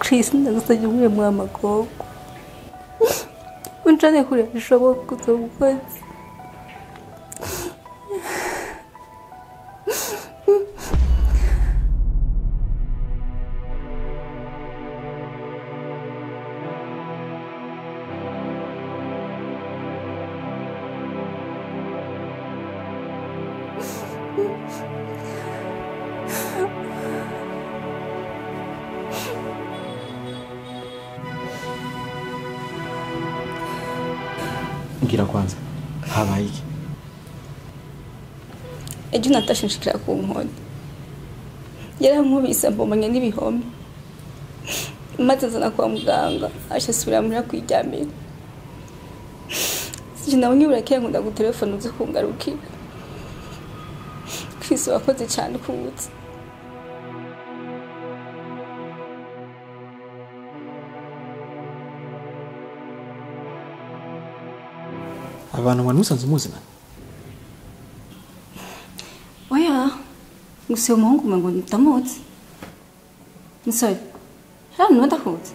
Chris ndagusabye umwe mu amagogo unjane kure bishoboka uzobukoze. Mbwira kwanza habaye iki? Ejo natashe nshikira ku nkoni, yarankubise mbomanya n'ibihome, maze nzana kwa muganga aca asubira muhira kwiryamira. Sinabonye burakeye nkunda gutelefona uze kungarukira. Chris wakoze cyane kubuza. Abantu mwari musanzwe muzina? Oya, gusa uwo muhungu umengo ndamuzi. Musore, hano ndakuzi.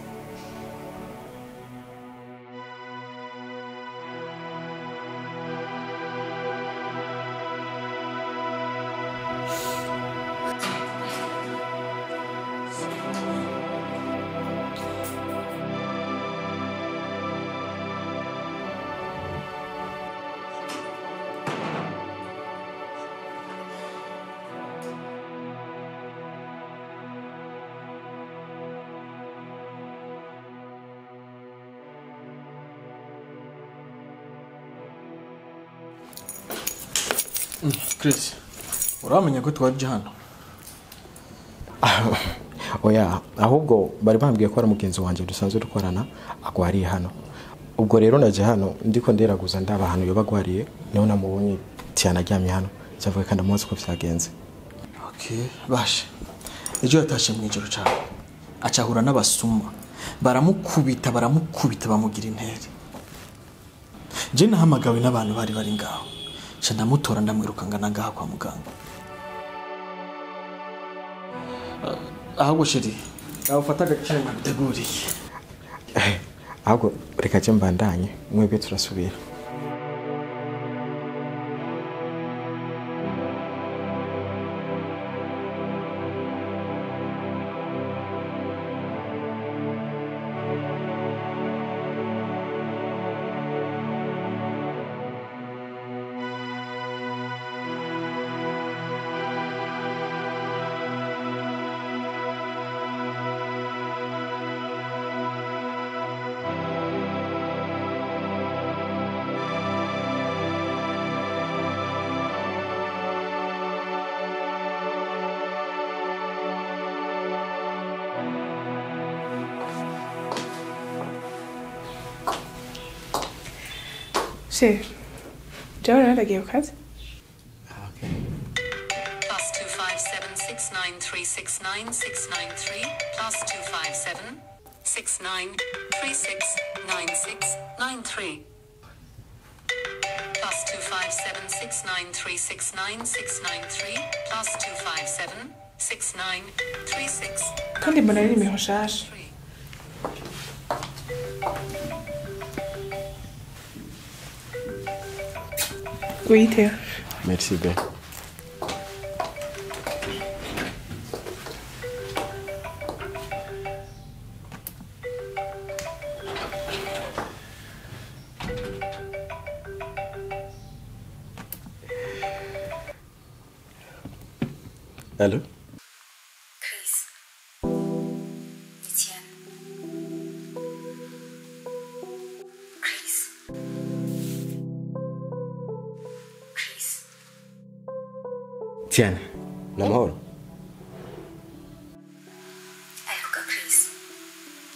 Chris, uramenya ko twaje hano? Oya, ahubwo bari bambwiye ko ari mugenzi wanje dusanzwe dukorana agwariye hano. Ubwo rero naje hano ndiko nderaguza ndaba hano yoba agwariye, niho namubonye Tiana aryamye hano. Cyavuga kandi amuzi ko vyagenze. Okay, bashe. Ejo yatashe mu ijoro cyane. Acahura n'abasuma. Baramukubita bamugira intere. Je nahamagawe n'abantu bari bari ngaho. Nca ndamutora ndamwiruka ngana ngaha kwa muganga. Ahubwo sheri, awufata agaciro naguteguriye. Ahubwo reka je mbandanye, mwebwe turasubira. Chef, jewe naragiye ku kazi. Okay. +257 69 369 693 +257 69 36 96 93 +257 69 369 693 +257 69 36. Kandi mbona ari nimero nshasha. Oui, Théo. Merci, Ben. Allô? Chris. Etienne. Chris. Chris. Tiana, namahoro. Ariko Chris,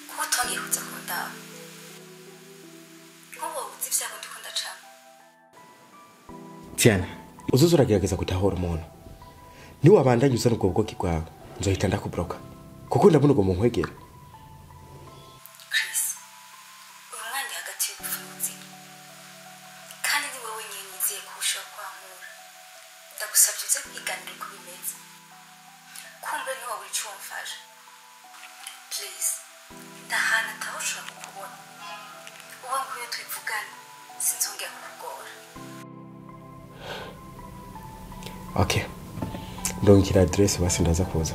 kuko utonyihuza kundaba. Nk'ubu uzi ibyago ndiko ndacamo. Tiana, uzoza uragerageza gutahura umuntu. Niwabandanya uzana ubwo bwoki bwawe, nzohita ndakubloka. Kuko ndabona ubwo munkwegera. Chris, uyu mwana hagati y'urupfu n'ubuzima. Kandi ni wowe wenyine nizeye ko ushobora kuhankura. Ndagusabye uze kwiganira uko bimeze. Kumbe ntiwabura ico wamfasha. Please. Ndahantu atawushobora kukubona. Uba nguyu twivugana, sinzongera kukugora. Okay. Ndongera address basi ndaza kuza.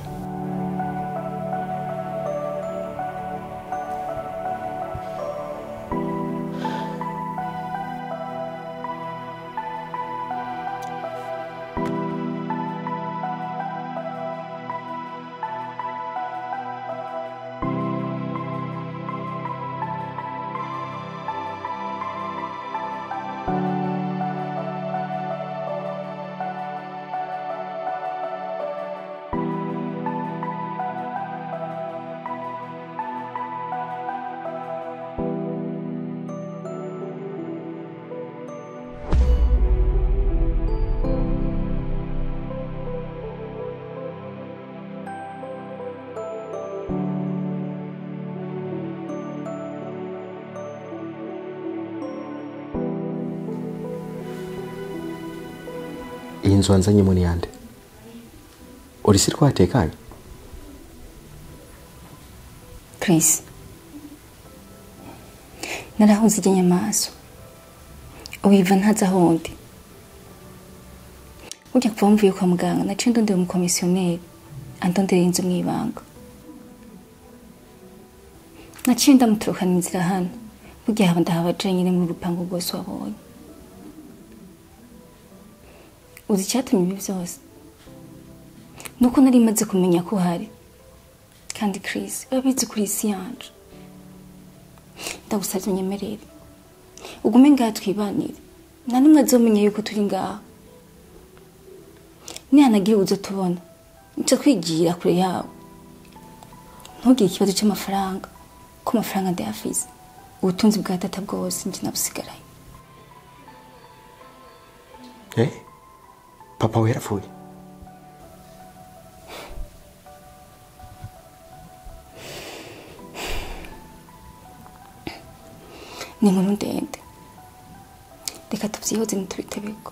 Iyi nzu wanzanyemo ni yande? Uri si twatekanye? Chris, narahunze ijya nyamaso. Uwiva ntazi aho ndi. Burya kuva mvuye kwa muganga naciye ndondera umukomisiyoneri andonderera inzu mw'ibanga. Naciye ndamuturukana inzira hano. Burya haba ndahaba jenyine mu rupangu rwose wabonye. Uzi icyatumye ibi byose? Nuko nari maze kumenya ko uhari. Kandi Chris, urabizi kuri isi yanje. Ndagusabye unyemerere. Ugume ngaha twibanire. Nta n'umwe azomenya yuko turi ngaha. Nihanagira uzo tubona, nca kwigira kure yawe. Ntugire ikibazo cy'amafaranga, ko amafaranga ndayafise. Ubutunzi bwa data bwose njye nabusigaranye. Eh? Papa we yarapfuye? Ni inkuru ndende. Reka tubyihoze ntitubitebeko.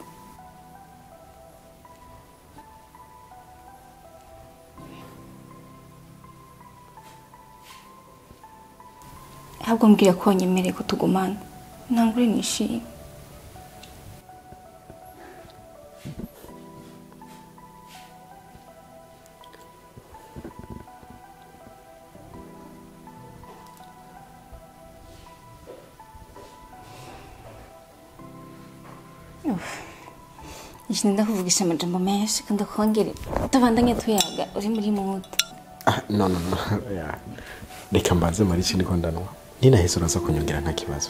Ahubwo mbwira ko wanyemereye ko tugumana. Ntangure nishimye. Nda kuvugisha amajambo menshi kandi akongere tubandanye tuyaga uri muri muto. Ah, no no no. Yeah. Reka mbanze mari ikindi ko ndanwa. Ninahise uraza kunyongera nta kibazo.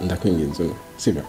Ndakwinginze sibyo?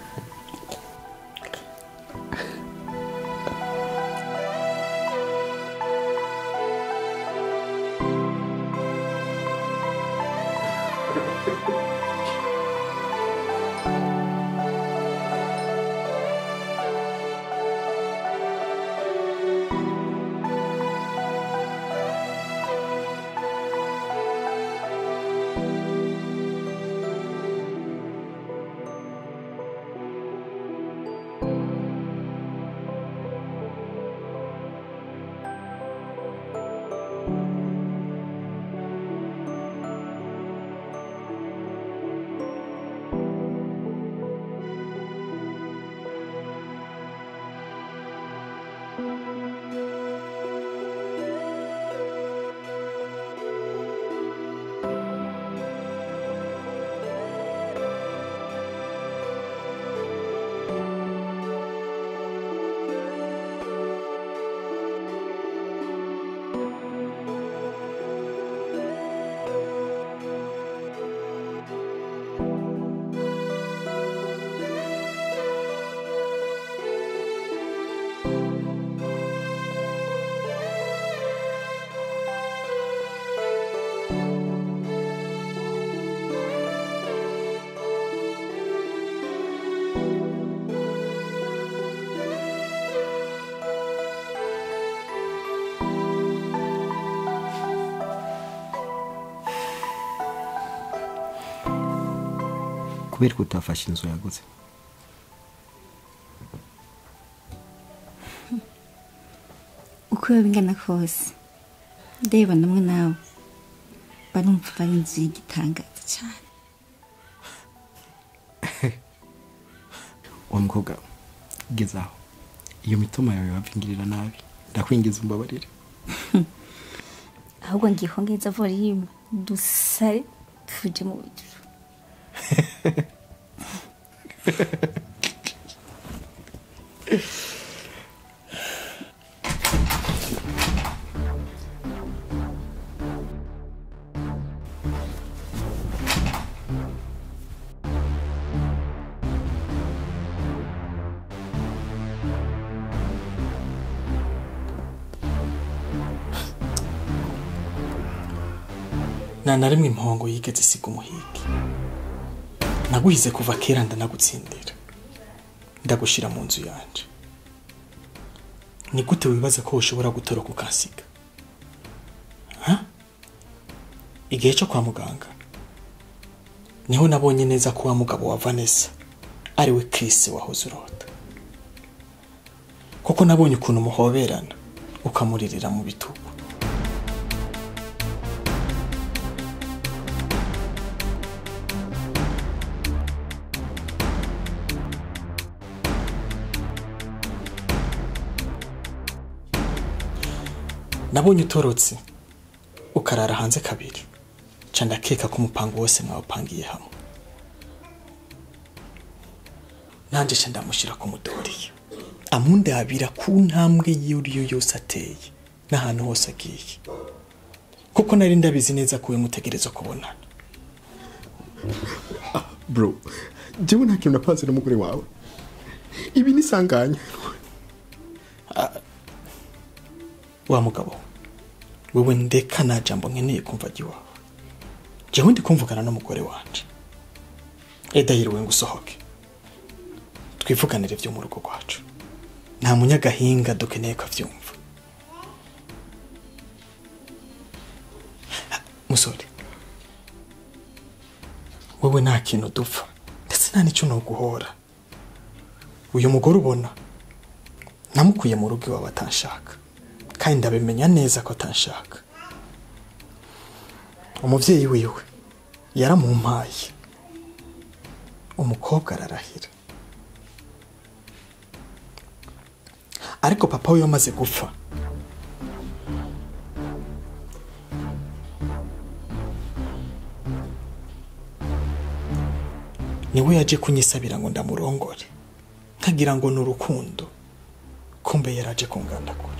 Kubera ko utafashe inzu yagutse. Uko bingana kose ndeba namwe nawe barumva bari inzu y'igitangaza cyane. Wa mukobwa gezaho iyo mitoma yawe bavingirira nabi ndakwingiza umbabarire. Ahubwo ngiye kongeza volume dusare tuje mu bijuru. Nta na rimwe impongo yigeze isiga umuhigi. Naguhize kuva kera ndanagutsindira, ndagushira mu nzu yanje. Ni gute wibaza ko ushobora gutoroka ukansiga? Ha? Igihe cyo kwa muganga niho nabonye neza ko wa mugabo wa Vanessa ari we Chris wahoze urota. Kuko nabonye ukuntu muhoberana ukamuririra mu bitugu. Nabonye utorotse ukarara hanze kabiri, ca ndakeka ko umupango wose mwawupangiye hamwe. Nanje ca ndamushira ku mudoriya, amundabira ku ntambwe yuriyo yose ateye n'ahantu hose agiye, kuko nari ndabizi neza ko we mutegerezwa kubonana. Bro, jewe nta kintu napanze n'umugore wawe. Ibi ni sanganya. Wa mugabo wewe ndeka nta jambo nkeneye kumva iwawe. Jewe ndi kumvugana n'umugore wanje. Edahiriwe ngo usohoke twivuganire byo mu rugo rwacu. Nta munyagahinga dukeneye ko avyumva. Musore, wewe nta kintu dupfa ndetse nta n'icyo noguhora. Uyu mugore ubona namukuye mu rugo iwawe atanshaka, kandi ndabimenya neza ko atanshaka. Umuvyeyi wiwe yaramumpaye, umukobwa ararahira. Ariko papa wiwe amaze gupfa, niwe yaje kunyisabira ngo ndamurongore, nkagira ngo ni urukundo, kumbe yaraje kungandagura.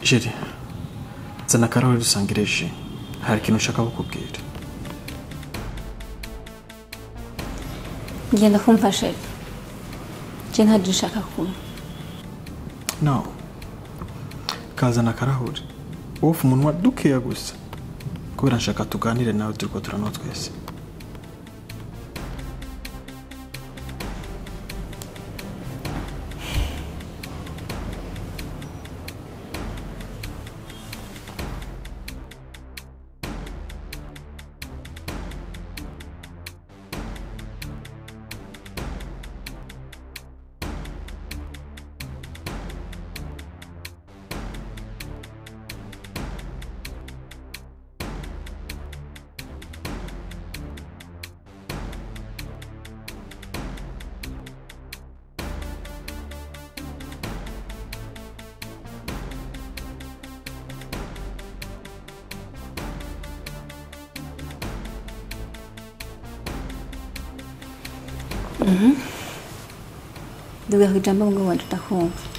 Jeri, zana akarahuri dusangire ji. Hari ikintu nshaka kukubwira. Ngenda kumva chéri. Je ntabyo nshaka kunywa. No. Kazana akarahuri. Wowe umunwa dukeya gusa. Kubera nshaka tuganire nawe turiko turanwa twese. Duga kujamba ngo wanje ndakumva.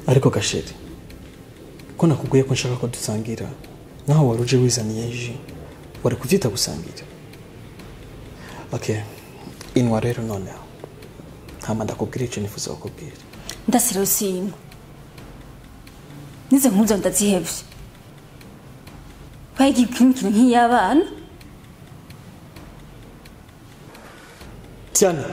Ariko gasheri, ko nakubwiye ko nshaka ko dusangira, naho wari uje wizaniye ji, wari kuvyita gusangira. Okay, inwa rero noneho. Hama ndakubwira ico nifuza kukubwira. Ndasira usimwe. Nize nkuzo ndazihevye. Bayigiye ikintu nk'iyabana. Tiana.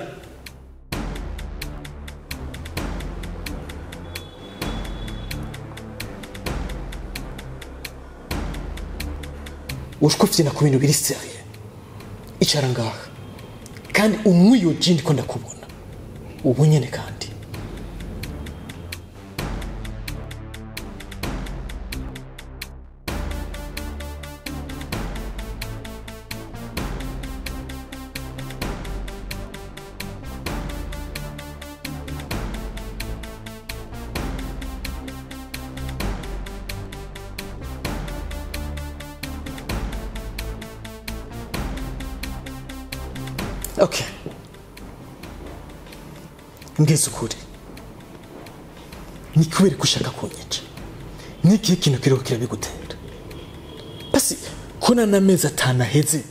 Ushkufye ku bintu biri seriye. Icara ngaha. Kandi unywe iyo ji ndiko ndakubona. Ubu nyene kandi. Okay. Mbwiza ukuri. Ni kubera ko ushaka kunyica. Ni ikihe kintu kiriko kirabigutera? Basi ko n'amezi 5 aheze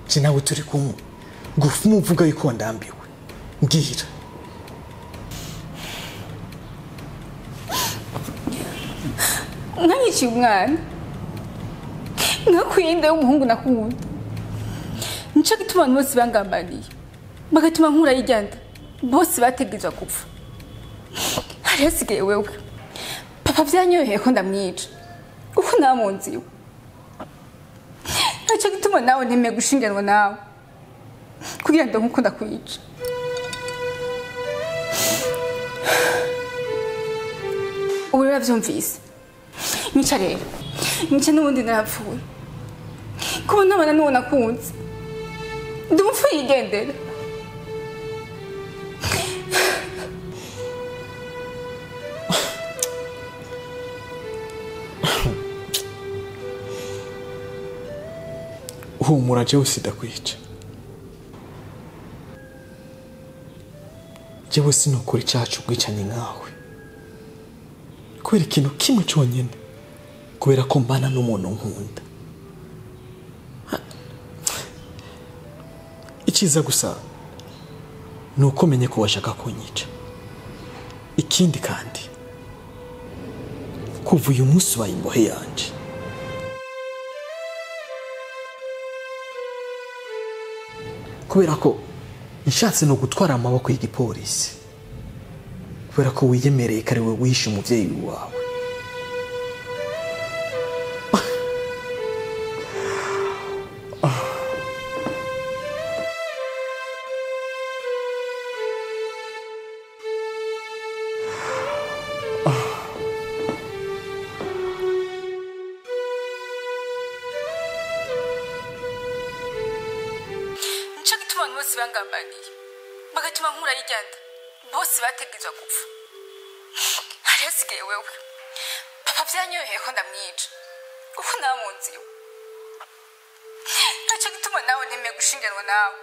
je nawe turi kumwe. Gufu muvuga yuko ndambiwe. Mbwira. Nkanyiciye umwana. Nkakwiye inda y'umuhungu nakunda. Nico gituma abantu bose bangambaniye. Bagatuma nkura yigenda. Bose bategerezwa gupfa. Hari hasigaye wewe. Papa vyanyoheye ko ndamwica. Kuko namunzi iwe. Nico gituma nawe ntemeye gushinganwa nawe. Kugira ngo nkuko ndakwica. Ubu rero vyumvise. Nica rero. Nica n'ubundi narapfuye. Kubona abana n'uwo nakunze. Ndumupfu yigendera. Humura jewe sidakwica. Jewe sinokora icaha c'ubwicanyi nkawe. Kubera ikintu kimwe conyene. Kubera ko mbana n'umuntu nkunda. Icyiza gusa ni uko menye ko washaka kunyica. Ikindi kandi kuva uyu munsi ubaye imbohe yanje. Kubera ko nshatse no gutwara amaboko y'igipolisi. Kubera ko wiyemereye ko ari we wishe umuvyeyi wawe. Nico gituma abantu bose bangambaniye bagatuma nkura y'igenda bose bategerezwa gupfa. Hari hasigaye wewe. Papa vyanyoheye ko ndamwica kuko namunzi iwe. Nico gituma nawe ntemeye gushinganwa nawe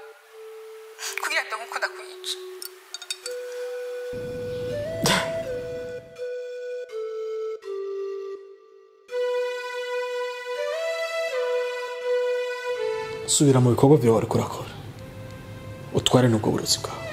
kugira ngo nkuko ndakwica. Subira mu bikorwa byawe wariko urakora. Utware n'ubwo burozi bwawe.